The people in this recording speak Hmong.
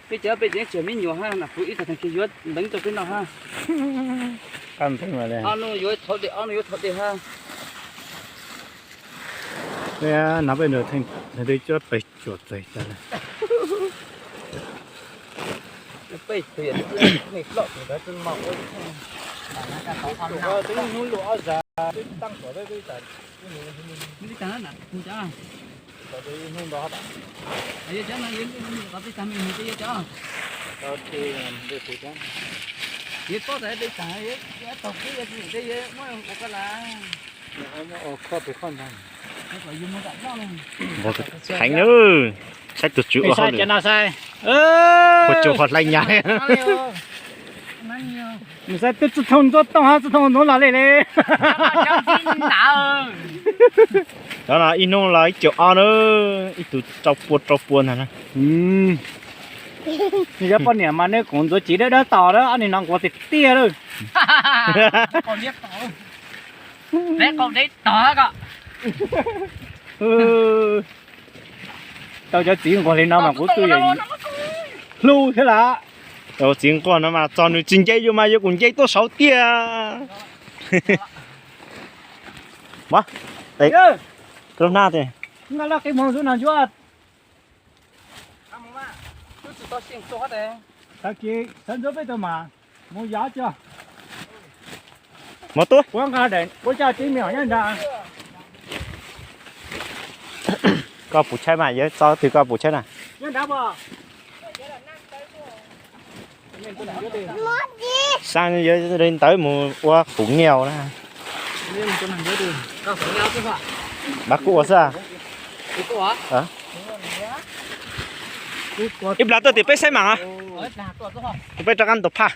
Peb cov peb tseem tshuav me nyuam ha, nam kuv ib tag tag kis yuav nteev rau peb noj ha. Ob nus yuav thov dej, ob nus yuav thov dej ha. No peb nrog twb cov pes tsuam txais tas lawm. Heev na, saib tus tswv ua hauj lwm, ua tsuag qhov hlai nyas. Nws saib twb tsis thooj ntxuav tooj hab tsis thooj ntxuav los li li. Cov no ib hnub los ib caum ob na, ib tug rau pua rau pua ntag na. Nws cov poj niam mas nws kuv ntxuav tsiv dawb dawb tos na, ob niag no nquag tiag tiag lawm. Tau cov txiv nquag li no mas kuv twb hlub thiab lawm. Txiv nquag no mas txog nws tsis nce yuav mas yuav kuv nce tuaj saud tiag. Lub hnab, tag kis sawv ntxuav peb tau mas mus yav tso. Mus tub, ua nqa daim ua caj tib me nyob nrad. Koj puv tshaib mas, yuav txog twg koj puv tshaib na. Saib yuav li ntawd mus ua qus niaus na. Pab kuj ua xwb. Ib plag tuaj tim peb saib mas, peb rov qab ntaus phaj.